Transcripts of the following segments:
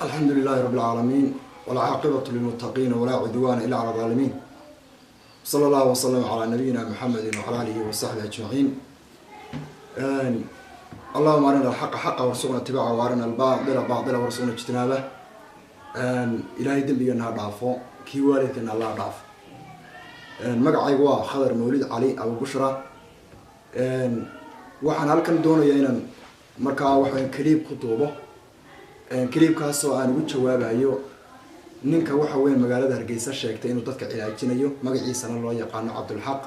Alxamdu lilahi rabi alcaalamiin, walcaaqibatu lilmuttaqiina, walaa cudwaana ila cala alaalimiin. Sala allahu wasalam calaa nabiyina muxamedi wacala aalihi wasaxbihi ajmaciin. Allahuma arina alxaqa xaqa warsuqna itibaaca, wa arina albaatila baatila warsuqna ijtinaaba. Ilaahay dembigeena ha dhaafo, kii waalidkeena alla ha dhaafo. Magacaygu waa Khadar Mawlid Cali Abu Bushra. Waxaan halkan doonayaa inaan markaa waxaweya clip ku duubo, clipkaasoo aan ugu jawaabayo ninka waxa weya magaalada Hargeysa sheegtay inuu dadka cilaajinayo, magaciisana loo yaqaano Cabdulxaq.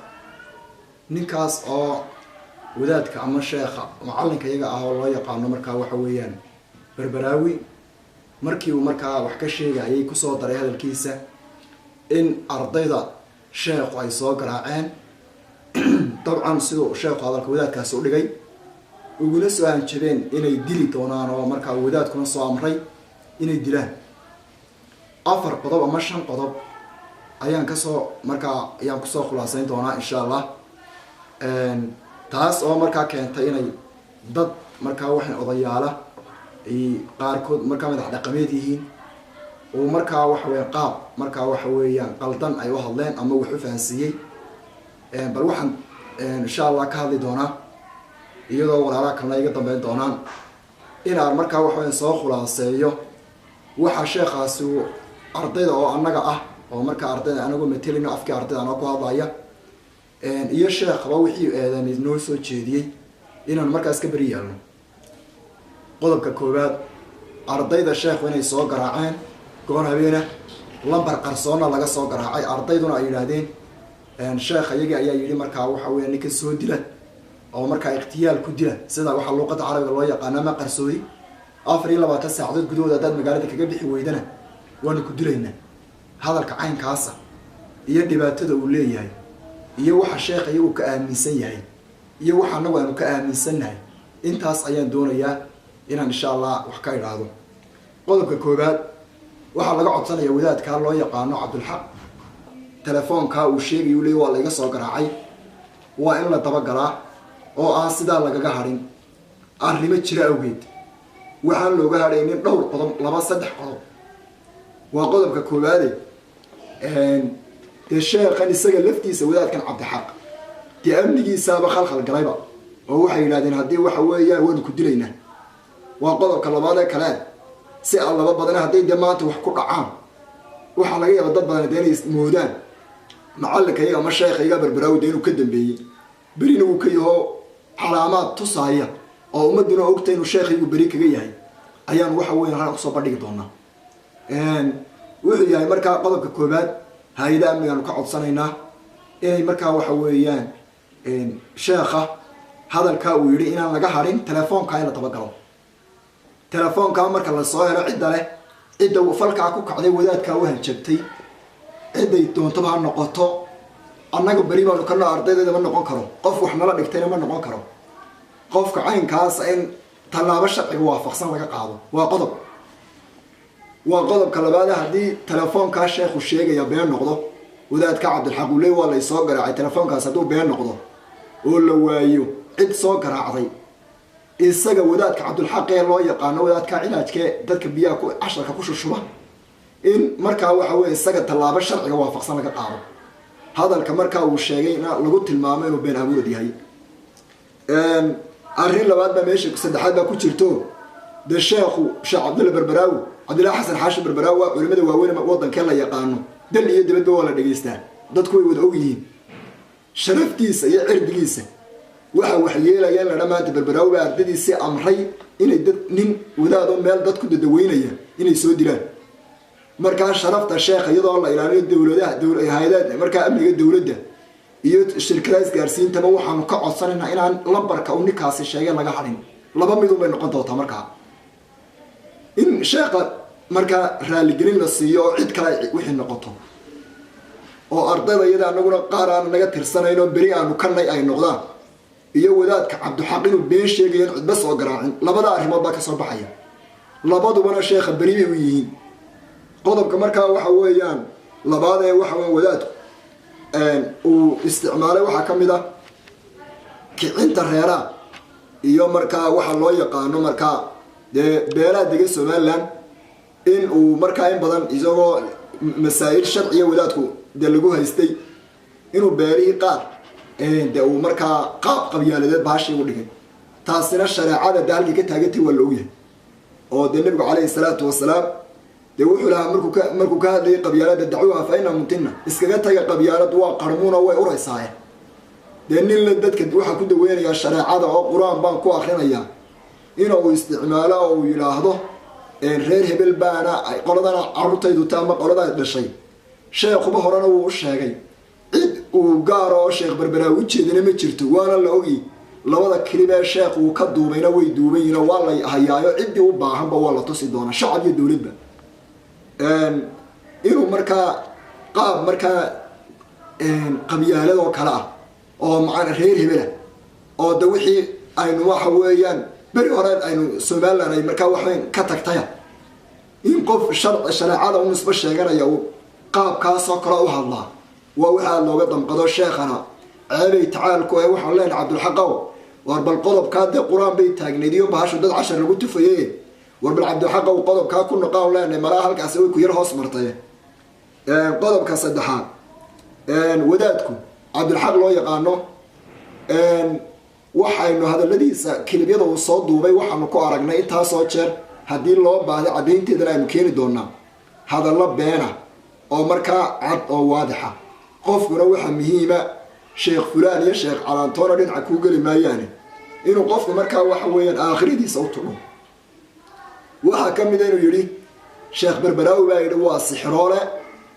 Ninkaas oo wadaadka ama sheekha macalinka iyaga ah oo loo yaqaano markaa waxa weeyaan Berberaawi, markii uu markaa wax ka sheegayay kusoo daray hadalkiisa in ardayda sheekhu ay soo garaaceen. Dabcan siduu sheekhu hadalka wadaadkaasi u dhigay, uguna soo hanjabeen inay dili doonaan, oo markaa wadaadkuna soo amray inay dilaan. Afar qodob ama shan qodob ayaan kasoo markaa ayaan kusoo khulaaseyn doonaa, insha Allah. Taas oo markaa keentay inay dad markaa waxay odayaala ay qaarkood markaa madax dhaqameed yihiin, uu markaa waxa weya qaab markaa waxa weeyaan qaldan ay u hadleen ama wax u fahansiiyey. Bal waxaan, insha Allah, ka hadli doonaa, iyadoo walaalaha kalena iga dambeyn doonaan, inaan markaa waxa weya soo khulaaseeyo waxa sheekhaasi uu ardayda oo annaga ah, oo markaa ardayda anagoo matelino, afkii ardayda anoo ku hadlaya, iyo sheekhaba wixii eedami noo soo jeediyey inaan markaas ka beri yeelno. Qodobka koowaad, ardayda sheekhu inay soo garaaceen goor habeena, lambar qarsoonna laga soo garaacay. Ardayduna ay yidhaahdeen sheekh iyagii ayaa yidhi markaa waxa weya ninka soo dila oo markaa ikhtiyaal ku dila, sida waxaa luuqada Carabiga loo yaqaano ama qarsoodi. 24 saacadood gudahood haddaad magaalada kaga bixi weydana, waanu ku dilaynaa. Hadalka caynkaasa iyo dhibaatada uu leeyahay, iyo waxa sheekh iyagu ka aaminsan yahay, iyo waxa anagu aanu ka aaminsannahay, intaas ayaan doonayaa inaan, insha Allah, wax ka idhaahdo. Qodobka koowaad, waxaa laga codsanaya wadaadkaa loo yaqaano Cabdulxaq, telefoonkaa uu sheegay, uu leey waa layga soo garaacay, waa in la dabagalaa oo aan sidaa lagaga hadhin. Arrimo jira awgeed waxaan looga hadhaynin dhowr qodob, laba, saddex qodob. Waa qodobka koowaade, dee sheekhan isaga laftiisa, wadaadkan Cabdixaq, dee amnigiisaaba khalkhal galayba, oo waxay yidhahdeen haddii waxa weeyaan waanu ku dilaynaa. Waa qodobka labaad ee kale, si aan laba badana hadday dee maanta wax ku dhacaan, waxaa laga yaaba dad badan dee inay moodaan macalinka iyaga ama sheekha iyaga Berberaawi dee inuu ka dambeeyey. Berina wuu ka yahoo calaamaad tusaaya oo ummaduna ogta inuu sheekhaygu beri kaga yahay ayaanu waxa weyan halkan kusoo bandhigi doonaa. Wuxuu yahay markaa qodobka koobaad, hay-ada amnigaanu ka codsanaynaa inay markaa waxa weeyaan sheekha hadalkaa uu yihi inaan laga hadhin, telefoonkaa in la dabagalo. Telefoonkaa marka lasoo helo cidda leh, cidda falkaa ku kacday, wadaadkaa u hanjabtay, cidday doontaba ha noqoto, annaga beri baanu kana, ardaydeeda ma noqon karo, qof wax nala dhigtayna ma noqon karo. Qofka caynkaas in tallaabo sharciga waafaqsan laga qaado waa qodob. Waa qodobka labaad, haddii telefoonkaa sheekhu sheegaya been noqdo, wadaadka Cabdilxaq uu leey waa lay soo garaacay, telefoonkaas hadduu been noqdo oo la waayo cid soo garaacday, isaga wadaadka Cabdulxaq ee loo yaqaano wadaadka cilaajkee dadka biyaha ku casharka ku shushuba, in markaa waxa weye isaga tallaabo sharciga waafaqsan laga qaado, hadalka markaa uu sheegay in lagu tilmaamo inuu been abuurad yahay. Arrin labaad baa meesha, saddexaad baa ku jirto. Dee sheekhu, Sheekh Cabdulla Berberaawi, Cabdillahi Xasan Xaashi Berberaawi, waa culimada waaweyn waddankee la yaqaano, dal iyo dibadba waa la dhegaystaa, dadku way wada og yihiin sharaftiisa iyo cirdigiisa. Waxa wax yeelaya in la maanta Berberaawi baa ardadiisii amray inay dad, nin wadaadoo meel dad ku dadaweynaya, inay soo dilaan. Markaa sharafta sheekha iyadoo la ilaaliyo, dowladaha, hay-adaha markaa amniga dowladda iyo shirkadaha isgaarsiintaba waxaanu ka codsanaynaa inaan lambarka uu ninkaasi sheegay laga hadhin. Laba midun bay noqon doontaa markaa: in sheekha markaa raaligelin la siiyo oo cid kale wixii noqoto, oo ardayda iyada anaguna qaar aanu naga tirsanayno beri aanu kanay ay noqdaan, iyo wadaadka Cabdixaq inuu been sheegayo in cidba soo garaacin. Labada arrimood baa kasoo baxaya, labadubana sheekha beri bay u yihiin. Qodobka markaa waxa weeyaan labaad ee waxa weya wadaadku uu isticmaalay waxaa ka mid ah kicinta reeraha iyo markaa waxa loo yaqaano markaa dee beelaha dega Somaliland. In uu markaa in badan isagoo masaa'il sharciya wadaadku dee lagu haystay, inuu beelihii qaar dee uu markaa qaab qabyaaladeed baashii u dhigay. Taasina shareecada dee halkay ka taagantay waa la ogyahay, oo dee Nabigu calayhi salaatu wasalaam dee wuxuu lahaa markuu ka hadlayay qabyaalada: "Dacuuha fa ina muntina", iskaga taga qabyaaladu, waa qarmuuna, way uraysaaye. Dee nin la dadka waxaan ku daweynayaa shareecada oo Qur-aan baan ku akrinayaa, inuu isticmaalo oo uu yidhaahdo reer hebel baana qoladana carruurtaydu ta ama qolada dhashay. Sheekhuba horena wuu u sheegay, cid uu gaar oo Sheekh Berberaawi ujeedana ma jirto, waana la ogi. Labada clip ee sheekh uu ka duubayna way duuban yihin oo waa la hayaayo, ciddii u baahanba waa la tusi doonaa, shacab iyo dowladba. Inuu markaa qaab markaa qabyaaladoo kale ah oo macana reer hebela oo de wixii aynu waxa weeyaan beri hore aynu Somaliland ay markaa waxweyn ka tagtaya, in qof shareecada u nisbo sheeganaya uu qaabkaasoo kale u hadlaa, waa waxaa looga damqado. Sheekhana ceebay tacaalku ee waxaan leenahay: Cabdulxaqow, war bal qodobkaa dee Qur-aan bay taagnayd iyo bahashu dad cashar lagu tufaye. War bal Cabdulxaqow, qodobkaa ku noqaan leenahay, malaa halkaasi way ku yar hoos martay. Qodobka saddexaad, wadaadku Cabdulxaq loo yaqaano, waxaynu hadaladiisa clipyada uu soo duubay waxaanu ku aragnay intaasoo jeer, haddii loo baahday caddaynteedana aynu keeni doonaa, hadallo beena oo markaa cad oo waadixa. Qofkuna waxaa muhiima, Sheekh fulaan iyo Sheekh Calaantoona dhinaca kuu geli maayaane, inuu qofku markaa waxa weeyaan aakhiradiisa u tudho. Waxaa ka mida inuu yidhi Sheekh Berberaawi baa yidhi waa sixiroole,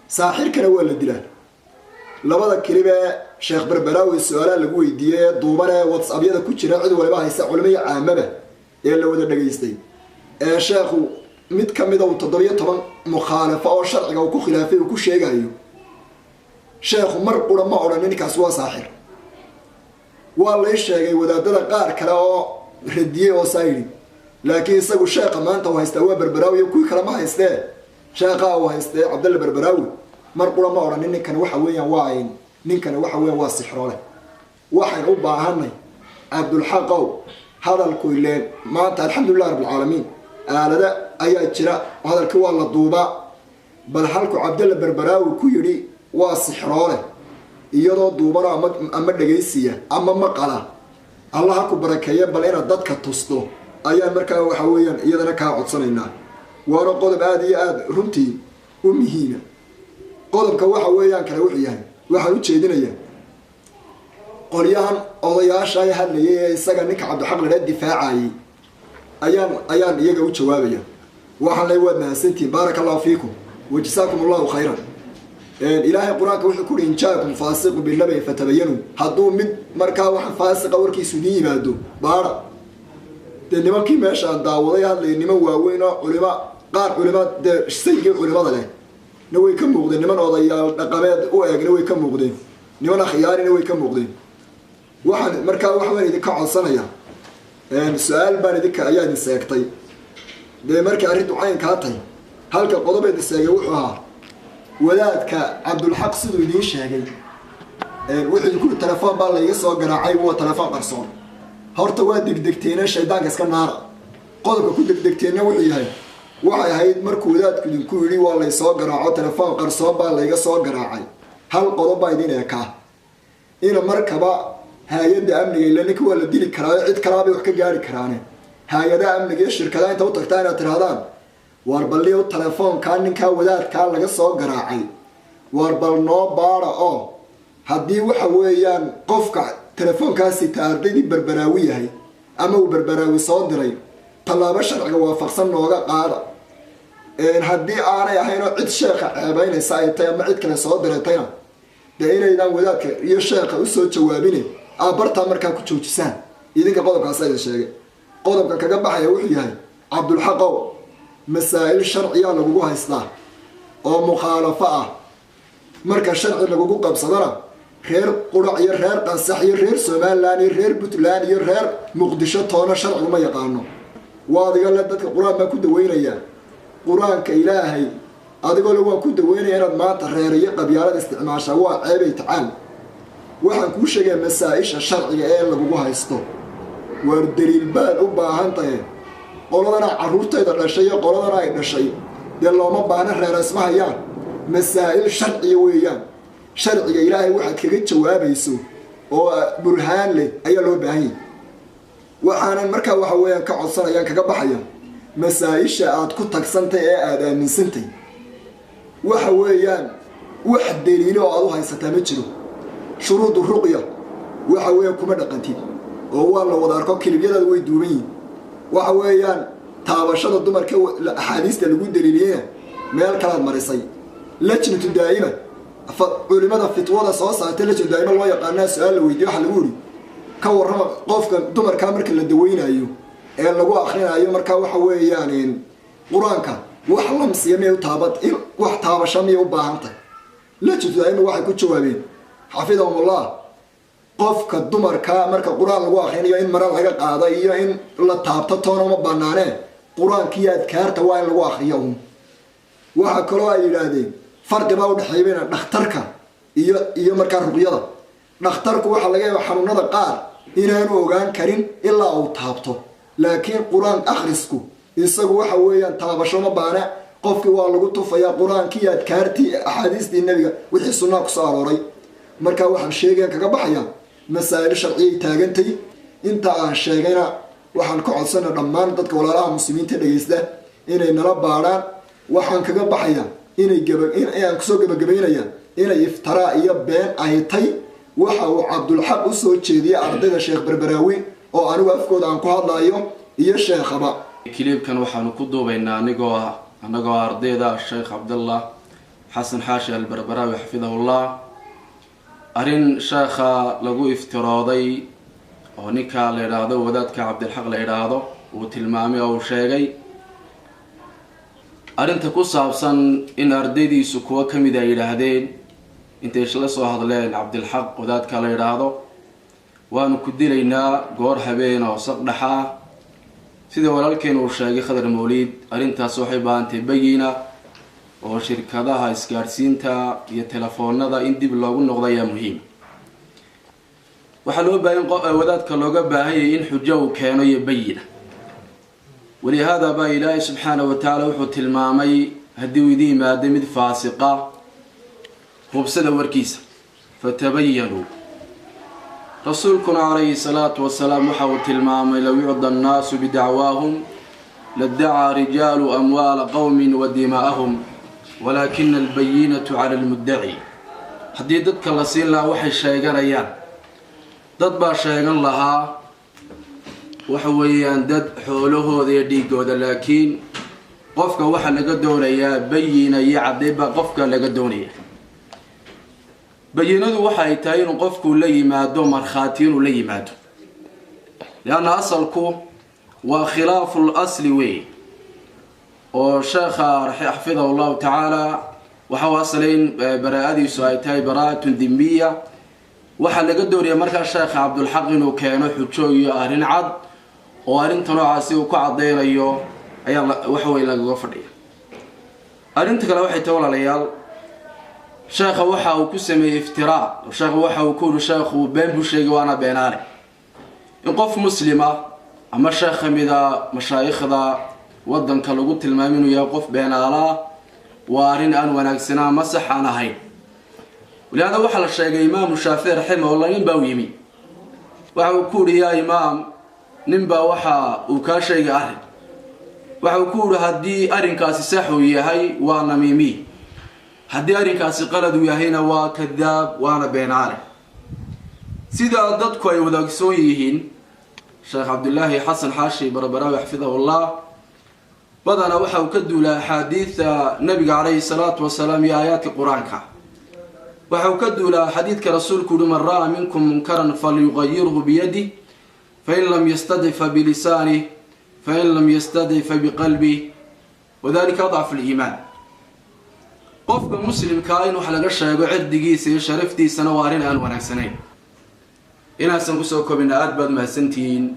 saaxirkana waa la dilaa. Labada clip ee Sheekh Berberaawi su-aalaha lagu weydiiyey ee duuban ee WhatsAppyada ku jira, cid waliba haysa, culimo iyo caamaba, ee la wada dhegaystay, ee sheekhu mid ka mida uu 17 mukhaalafo oo sharciga uu ku khilaafay uu ku sheegayo, sheekhu mar qura ma odhan ninkaas waa saaxir. Waa lay sheegay wadaadada qaar kale oo radiyey oo saa yidhi, laakiin isagu sheekha maanta uu haystaa waa Berberaawi, kuwii kale ma haystee. Sheekhaa uu haystee Cabdalla Berberaawi mar qura ma odhanin ninkani waxa weeyaan waa ninkani waxa weeyaan waa sixroole. Waxayn u baahanay, Cabdulxaqow, hadalku ileen maanta alxamdulilah rabbilcaalamiin aalada ayaa jira, hadalkii waa la duubaa. Bal halku Cabdalla Berberaawi ku yidhi waa sixroole, iyadoo duubano ama dhegaysiya ama maqala, Allah ha ku barakeeya, bal inaad dadka tusto ayaan markaa waxa weeyaan iyadana kaa codsanaynaa. Waana qodob aada iyo aada runtii u muhiima. Qodobka waxa weeyaan kale wuxuu yahay, waxaan u jeedinayaa qolyahan odayaasha hadlayay ee isaga ninka Cabdixaq ladhaa difaacayay, ayaan iyaga u jawaabaya. Waxaan ley: waad mahadsantihin, baaraka allahu fiikum wa jasaakum allahu khayran. Ilaahay Qur-aanka wuxuu kuhi: "In jaakum faasiqu binaba'in fatabayanuu." Hadduu mid markaa waxa faasiqa warkiisu idin yimaado, baara. Dee nimankii meeshaan daawaday hadlayay, niman waaweyn oo culima, qaar culima dee saygii culimada leh na way ka muuqdeen, niman odayaal dhaqameed u eegna way ka muuqdeen, niman akhyaarina way ka muuqdeen. Waxaan markaa waxbaan idinka codsanayaa, su-aal baan idinka ayaa idin seegtay. Dee markii arrintu caynkaa tahay, halka qodob idin seegay wuxuu ahaa wadaadka Cabdulxaq siduu idiin sheegay, wuxuu idinku telefoon baa layga soo garaacay, waa telefoon qarsoon. Horta waa degdegteena, shaydaanka iska naara. Qodobka ku degdegteenna wuxuu yahay, waxay ahayd markuu wadaadku idinku yidhi waa laysoo garaaco, telefoon qarsoon baa layga soo garaacay, hal qodob baa idin eekaa ina markaba hay-adda amniga, ila ninka waa la dili karaayo, cid kalaabay wax ka gaari karaane, hay-adaha amniga iyo shirkadaha inta u tagtaa inaad tirahdaan: "Waar balliyo telefoonkaa ninkaa wadaadkaa laga soo garaacay, waar bal noo baara, oo haddii waxa weeyaan qofka telefoonkaasi ta ardaydii Berberaawi yahay ama uu Berberaawi soo diray, tallaabo sharciga waafaqsan nooga qaada. Haddii aanay ahayn oo cid sheekha ceebeynaysa ay tahay ama cid kale soo diratayna, dee inaydaan wadaadka iyo sheekha usoo jawaabine aabartaa markaa ku joojisaan." Idinka qodobkaasa idin sheegay. Qodobka kaga baxaya wuxuu yahay, Cabdulxaqow, masaa'il sharciyaa lagugu haystaa oo mukhaalafo ah. Marka sharci lagugu qabsadana, reer Qurac iyo reer Qansax iyo reer Somaliland iyo reer Puntland iyo reer Muqdisho toona sharciguma yaqaano. Waa adiga le dadka Qur-aan baan ku daweynayaa, Qur-aanka Ilaahay adigoo le waan ku daweynaya, inaad maanta reer iyo qabyaalad isticmaashaa waa ceebay tacaal. Waxaan kuu sheegaya masaa-isha sharciga ee lagugu haysto, waar daliil baad u baahan tahay. Qoladana carruurtayda dhashay iyo qoladana ay dhashay Dee looma baahna, reera isma hayaan. Masaa'il sharciya weeyaan. Sharciga Ilaahay waxaad kaga jawaabayso oo burhaan leh ayaa loo baahan yahy. Waxaanan markaa waxa weeyaan ka codsanayaan kaga baxaya, masaa-isha aad ku tagsantay ee aada aaminsantay waxa weeyaan wax daliilo oo aada u haysataa ma jiro. Shuruudu ruqya waxa weeyaan kuma dhaqantid, oo waa la wada arko, kilibyadaada way duuban yihin. Waxa weeyaan taabashada dumarka axaadiista lagu daliiliyena meel kalaad marisay. Lajnatu daa'ima, culimada fitwada soo saartay lajnatu daa'ima loo yaqaanaa, su-aal la weydiye, waxa lagu yidhi: "Ka warrama qofka dumarkaa marka la daweynayo ee lagu akrinaayo markaa waxa weeyaan Qur-aanka, wax lamsiya miyay u taaba, wax taabasha miyay u baahan tahay?" Lajnatu daa'ima waxay ku jawaabeen, xafidahumullah, qofka dumarkaa marka Qur-aan lagu akrinayo in mara laga qaado iyo in la taabto toona uma banaanee, Qur-aankiiyo adkaarta waa in lagu akriyo uun. Waxaa kaloo ay yidhaahdeen farqi baa udhexeeya bayna dhakhtarka iyo markaa ruqyada. Dhakhtarku waxaa laga yaaba xanuunada qaar inaanu ogaan karin ilaa uu taabto, laakiin Qur-aan akhrisku isagu waxa weeyaan taabasho ma baana. Qofkii waa lagu tufayaa Qur-aankii iyo adkaartii, axaadiistii Nebiga, wixii sunnaa kusoo arooray. Marka waxaan sheegaya kaga baxaya, masaa'il sharciyay taagantay. Inta aan sheegayna waxaan ka codsana dhammaan dadka walaalaha muslimiinta dhegaysta inay nala baadhaan. Waxaan kaga baxaya inay aan kusoo gebagabaynaya inay iftiraa iyo been ay tay waxa uu Cabdulxaq usoo jeediyey ardayda Sheekh Berberaawi, oo anigu afkooda aan ku hadlayo iyo sheekhaba. Kiliibkan waxaanu ku duubaynaa anagoo ardayda Sheekh Cabdallah Xasan Xaashi Alberberaawi, xafidahullah, arrin sheekha lagu iftirooday oo ninka la idhaahdo wadaadka Cabdilxaq la idhaahdo uu tilmaamay oo uu sheegay arrinta ku saabsan in ardaydiisu kuwo kamid ay yidhaahdeen intay isla soo hadleen Cabdilxaq wadaadka la idhaahdo, "Waanu ku dilaynaa goor habeen oo saqdhaxa ah." Sida walaalkeen uu sheegay Khadar Mawliid, arrintaas waxay baahantay bayina, oo shirkadaha isgaadhsiinta iyo telefoonada in dib loogu noqdo ayaa muhiim. Waxaa loo baahan, wadaadka looga baahanyay, in xujo uu keeno iyo bayina. Walihaada baa Ilaahay subxaana wa tacaala wuxuu tilmaamay, haddii uu idin yimaado mid faasiqa, hubsada warkiisa, fatabayanuu. Rasuulkuna calayhi salaatu wasalaam waxa uu tilmaamay, low yucda annaasu bidacwaahum ladacaa rijaalu amwaala qowmin wa dimaa'ahum, walaakina albayinatu cala almuddaci. Haddii dadka la siin lahaa waxay sheeganayaan, dad baa sheegan lahaa waxa weeyaan dad xoolahooda iyo dhiigooda, laakiin qofka waxaa laga doonayaa bayina iyo cadday baa qofka laga doonaya. Bayinadu waxay tahay inuu qofku la yimaado markhaati, inuu la yimaado, lianna asalku waa khilaafu lasli wey. Oo sheekha, xafidahu llahu tacaala, waxa uu asalay in baraa-adiisu ay tahay baraa'atun dimiya. Waxaa laga doonaya markaa sheekha Cabdulxaq inuu keeno xujo iyo arrin cad oo arrinta noocaasi uu ku caddaynayo ayaa waxa wey lagaga fadhiya. Arrinta kale waxay tahay, walaalayaal, sheekha waxa uu ku sameeyey iftiraa. Sheekha waxa uu ku yidhi sheekhu been buu sheegay, waana beenaale. In qof muslima ama sheekh kamida mashaayikhda waddanka lagu tilmaamay inuu yahay qof beenaalaa waa arrin aan wanaagsanaa, ma sax aan ahayn. Walihaada waxaa la sheegay Imaamu Shaafici, raximahullah, nin baa u yimi, waxa uu ku yidhi: "Yaa imaam, nin baa waxa uu kaa sheegay arrin." Waxa uu ku yidhi: "Haddii arrinkaasi sax uu yahay, waa namiimi; haddii arrinkaasi qalad uu yahayna, waa kadaab, waana beenaale." Sidaa dadku ay wadaagsoon yihiin, Sheekh Cabdulaahi Xasan Xaashi Barbaraawi, xafidahullah, badanaa waxa uu ka duulaa axaadiida Nabiga calayhi salaatu wasalaam iyo aayaadka Qur-aanka. Waxa uu ka duulaa xadiidka Rasuulku uhi: "Man ra'aa minkum munkaran falyuqayirhu biyadih, fain lam yastadic fabilisaanih, fain lam yastadic fabiqalbih, wadalika adcafu liimaan." Qofka muslimkaa in wax laga sheego cirdigiisa iyo sharaftiisana waa arrin aan wanaagsanayn. Inaasan kusoo kobina, aada baad mahadsantihiin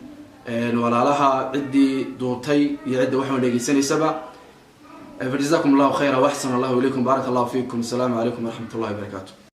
walaalaha, ciddii duubtay iyo cidda waxaan dhegeysanaysaba. Fajazakum allahu khayra waxsan allahu ilaykum, baaraka allahu fiikum. Asalaamu calaykum waraxmat ullahi wabarakaatu.